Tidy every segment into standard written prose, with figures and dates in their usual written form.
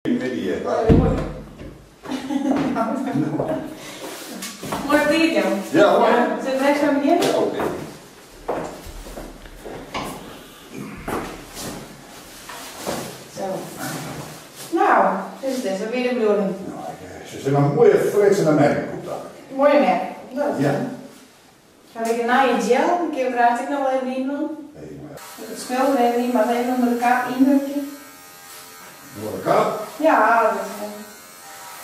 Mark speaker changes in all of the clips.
Speaker 1: Goeiemiddei.
Speaker 2: Moai op tiid, jong.
Speaker 1: Ja, moai.
Speaker 2: Sille we rêst mei begjinne?
Speaker 1: Ja, oké.
Speaker 2: Zo. Nou, dus it is, wat wie de bedoeling?
Speaker 1: Nou, ik, se sin in moaie flitsende merk kocht ha ik.
Speaker 2: Moaie merk? Dat is
Speaker 1: Ja.
Speaker 2: Ha ik in nije gel, dy kinne we graach ek noch wol even yndwaan.
Speaker 1: Nee, mar.
Speaker 2: It spul der even yn, moat even ûnder de kap yndrukje.
Speaker 1: Ûnder de kap?
Speaker 2: Ja, dat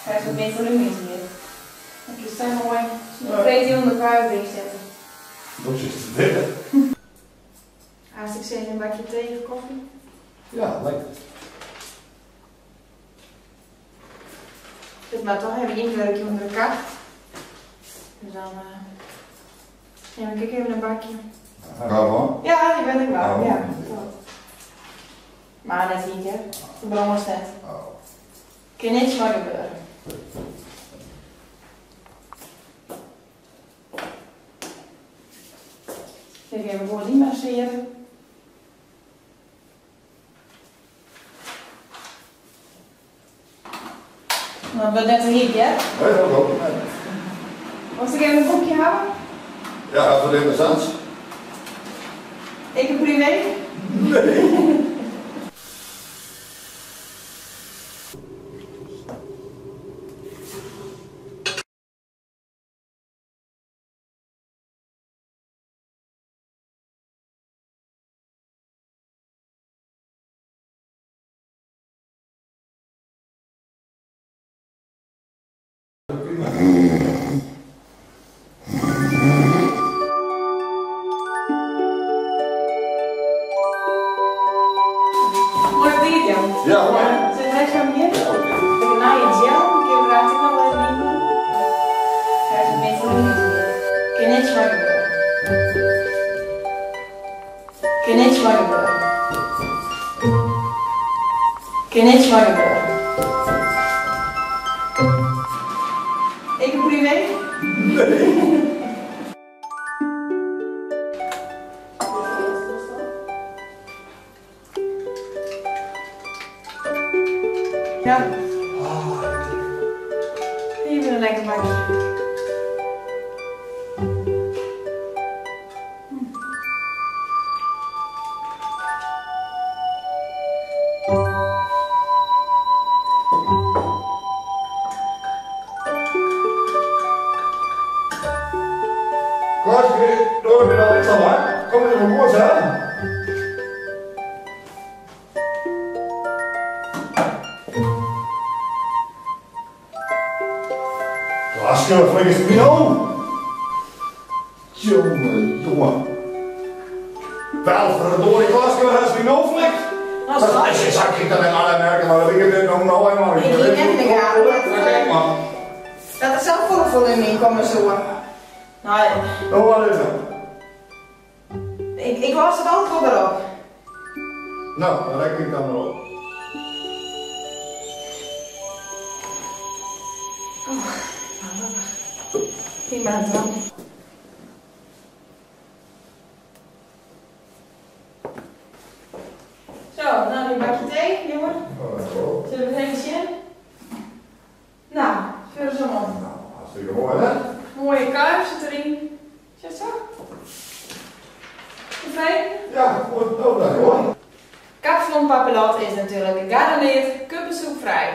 Speaker 2: krijst wat mear folume yn it hier. Dan kinst sa moai breed ûnder de kuif deryn sette.
Speaker 1: Do sitst te witten.
Speaker 2: Hast ek sin yn in bakje tee of kofje?
Speaker 1: Ja, lekker.
Speaker 2: Dit moat toch even ynwurkje ûnder de kap. Dus dan neem ik ek even in bakje.
Speaker 1: Waarvan?
Speaker 2: Ja, dy bin ik waarm, ja. Mar net hyt hear, de brânst net. Kin niks mei gebeure. Dit even goed ynmassearje. No, it wurdt net te hyt, hear.
Speaker 1: Nee, dat hoop ik net.
Speaker 2: Wolst ek even in koekje hawwe?
Speaker 1: Ja, as it even sa't.
Speaker 2: Ek in privee?
Speaker 1: Nee.
Speaker 2: Moai op tiid, jong.
Speaker 1: Ja, moai.
Speaker 2: Sille we rêst mei begjinne? Ik in nije gel, dy kinne we graach ek noch wol even yndwaan. Krijst wat mear folume yn it hier. Kin niks mei gebeure. Kin niks mei gebeure. Kin niks mei gebeure. Ek in privee?
Speaker 1: Nee.
Speaker 2: Ja. Even in lekker bakje.
Speaker 1: Klaske, doar ik al sa lang? Kom der noch oars aan? Klaske, wat flikkest my no? Jonge, jonge. Wel verdorie, Klaske, wat hast my no flikt?
Speaker 2: Dat
Speaker 1: is sa ik dat net oan merken, mar dat ik it no no eenmaal.
Speaker 2: Ik hie net yn de gaten dat der safolle volume yn komme soe.
Speaker 1: No, wat is dat?
Speaker 2: Ik los it altyd wol wer op.
Speaker 1: No, dan rekkenje ik dan mar op.
Speaker 2: Oh, ik moat dwaan. Zo, no dyn bakje tee, jonge. Sille we it even sjen? No, sjoch ris oan.
Speaker 1: No, hartstikke moai, hè?
Speaker 2: Moaie kuif sit deryn. Sjochst sa? Tefreden?
Speaker 1: Ja, goed. No, dankjewol.
Speaker 2: Kapsalon Papillote is natuerlik garandeard kuppesoepfrij.